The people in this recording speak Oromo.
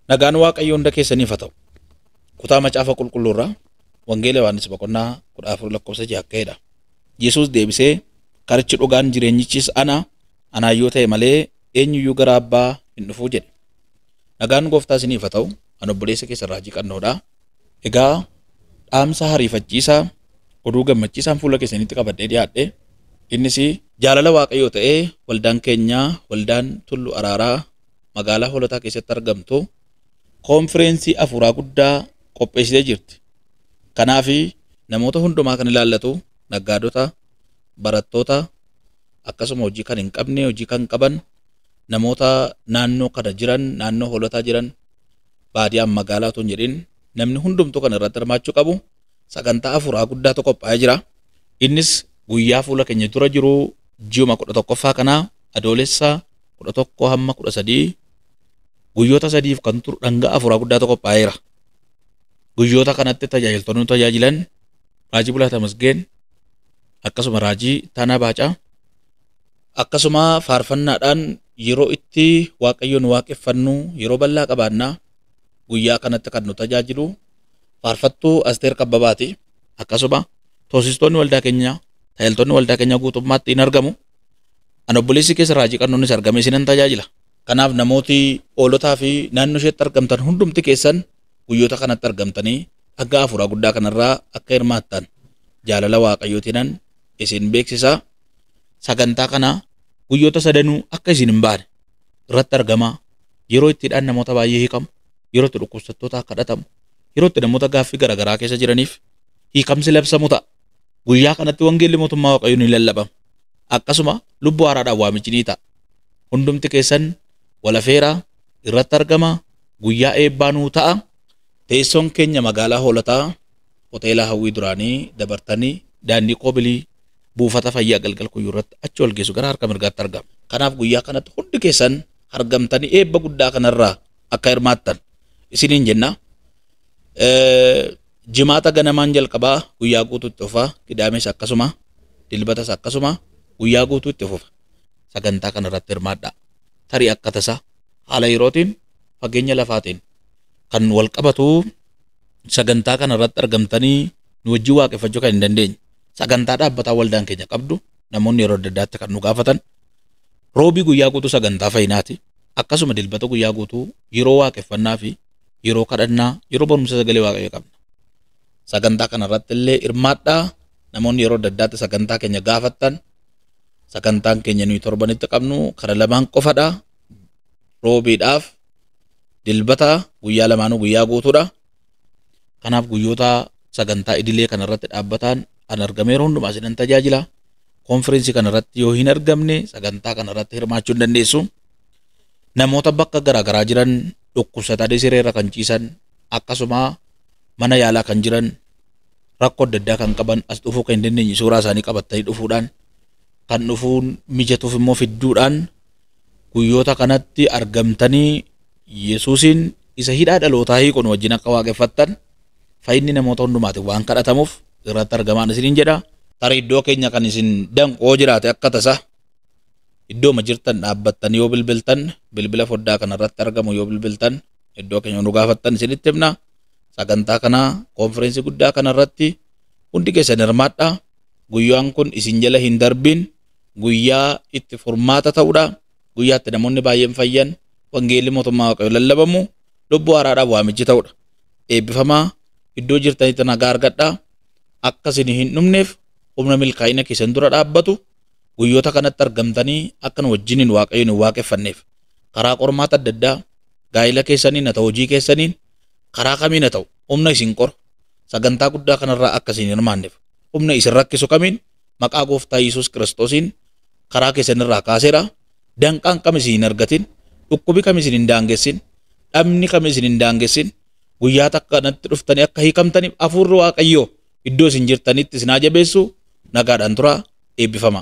Nagaan Waaqayyoo hunda keessaniif haa ta'u. Kutaa Macaafa Qulqulluu irraa Wangeela Yohaannis boqonnaa 14 lakkoofsa 6 akka jedha. Yesuus deebisee, karichi dhugaan jireenyichis ana, anaan yoo ta'e malee eenyuyyuu gara Abbaa hin dhufuu jedhe. Nagaan Gooftaa isiniif haa ta'u. Ani obboleessa keessan Raajii Qannoodha. Egaa dhaamsa hariifachiisaa oduu gammachiisaan fuula keessanitti qabadhee dhiyaadhe. Innis jaalala Waaqayyoo ta'ee waldaan keenya waldaan Tullu Araaraa magaalaa Hoolotaa keessatti argamtu koonfireensii afuuraa guddaa qopheessitee jirti. Kanaaf namoota hundumaa kan ilaallatu naggaadota, barattoota, akkasuma hojii kan hin qabne, hojii kan qaban, namoota naannoo kana jiran, naannoo Hoolotaa jiran, baadiyaan magaalaa otoo hin jedhin namni hundumtuu kan irratti hirmaachuu qabu sagantaa afuuraa guddaatu qophaa'ee jira. Innis guyyaa fuula keenya dura jiru ji'uma 11ffaa kanaa adoolessa 11 hamma 13 guyyoota sadiif kan turu dhangaa afuuraa guddaatu qophaa'eera. Guyyoota kanatti tajaajiltoonni tajaajilan Raajii Bulaa Tamasgeen, akkasuma Raajii Taanaa Baacaa, akkasuma faarfannaadhaan yeroo itti Waaqayyoon waaqeffannu yeroo bal'aa qabaannaa. Guyyaa kanatti kan nu tajaajilu faarfattuu Asteer Kabbabaati. Akkasuma toosistoonni waldaa keenyaa, tajaajiltoonni waldaa keenyaa guutummaatti hin argamu. Ani obboleessi keessa Raajii Qannoonis argamee isinan tajaajila. Kanaaf namooti Hoolotaa fi naannoo isheetti argamtan hundumti keessan guyyoota kanatti argamtanii dhaggaa afuuraa guddaa kanarraa akka hirmaattan jaalala Waaqayyootiinan isin beeksisa. Sagantaa kana guyyoota sadanuu akka isin hin baane irratti argamaa. Yeroo ittiidhaan namoota baay'ee hiikamu, yeroo itti dhukkubsattoota kadhatamu, yeroo itti namoota gaaffii garaagaraa keessa jiraniif hiikamsi labsamu ta'a. Guyyaa kanatti wangeelli mootummaa Waaqayyoo ni lallabama. Akkasuma lubbuu haaraadhaan waamichi ni ta'a. Hundumti keessan walafeeraa irratti argama. Guyyaa eebbaa nuu ta'a. Teessoon keenya magaalaa Hoolotaa hoteela Hawwii duraanii dabartanii daandii Qoobilii buufata fayyaa Galgal Kuyyuu irratti achi ol geessu gara harka mirgaatti argama. Kanaaf guyyaa kanatti hundi keessan argamtanii eebba guddaa kanarraa akka hirmaattan isiniin jenna. Jimaata ganamaan jalqabaa guyyaa guutuu itti fufa. Qidaames akkasuma, dilbatas akkasuma guyyaa guutuu itti fufa. Sagantaa kanarratti hirmaadhaa. Tarii akka tasaa haala yerootiin fageenya lafaatiin kan wal qabatu sagantaa kanarratti argamtanii nu wajjin waaqeffachuu kan hin dandeenye. Sagantaa dhaabbataa waldaan keenya qabdu namoonni yeroo adda addaatti kan nu gaafatan. Roobii guyyaa guutuu sagantaa fayyinaati. Akkasuma dilbata guyyaa guutuu yeroo waaqeffannaa fi yeroo kadhannaa, yeroo barumsa sagalee Waaqayyoo qabna. Sagantaa kanarratti illee hirmaadhaa. Namoonni yeroo adda addaatti sagantaa keenya gaafattan, sagantaan keenya nuyi torbanitti qabnu kara lamaan qofadha. Roobiidhaaf dilbata guyyaa lamaanuu guyyaa guutuudha. Kanaaf guyyoota sagantaa idilee kanarratti dhaabbataan an argameera hundumaa isinan tajaajila. Konferensii kanarratti yoo hin argamne sagantaa kanarratti hirmaachuu hin dandeessu. Namoota bakka garaagaraa jiran dhukkubsatanii sireerra kan ciisan, akkasuma mana yaalaa kan jiran, rakkoo adda addaa kan qaban as dhufuu kan hin dandeenye suuraa isaanii qabatanii dhufuudhaan kan dhufuun mijatuuf immoo fidduudhaan guyyoota kanatti argamtanii Yesuusiin isa hidhaa dhalootaa hiikuun wajjin akka waaqeffattan fayyinni namoota hundumaatiif waan kadhatamuuf irratti argamaan isiniin jedha. Tarii iddoo keenya kan isin danqoo jiraate akka tasa iddooma jirtan dhaabbattan yoo bilbiltan bilbila foddaa kanarratti argamu yoo bilbiltan iddoo keenya nu gaafattan isinitti himna. Sagantaa kana konferensii guddaa kanarratti hundi keessan hirmaadhaa. Guyyaan kun isin jala hin darbiin guyyaa itti furmaata ta'uudha. Guyyaa itti namoonni baay'een fayyan, wangeelli mootummaa Waaqayyoo lallabamu, lubbuu haaraadhaaf waamichi ta'uudha. Eebbifamaa iddoo jirtanitti nagaa argadhaa. Akka isin hin dhumneef humna milkaa'ina keessan dura dhaabbatu guyyoota kanatti argamtanii akka nu wajjiniin Waaqayyoon hin waaqeffanneef karaa qormaata adda addaa gaa'ila keessaniin haa ta'u hojii keessaniin karaa kamiin haa ta'u humna isin qoru sagantaa guddaa kanarraa akka isin hirmaanneef humna isin rakkisu kamiin maqaa Gooftaa Yesuus Kiristoosiin karaa keessanirraa kaaseera. Danqaan kam isin hin argatin, dhukkubi kam isin hin daangessin, dhabni kam isin hin daangessin, guyyaa takka kanatti dhuftanii akka hiikamtaniif hafuurri Waaqayyoo iddoo isin jirtanitti isin haa jabeessu. Nagaadhaan turaa, eebbifama.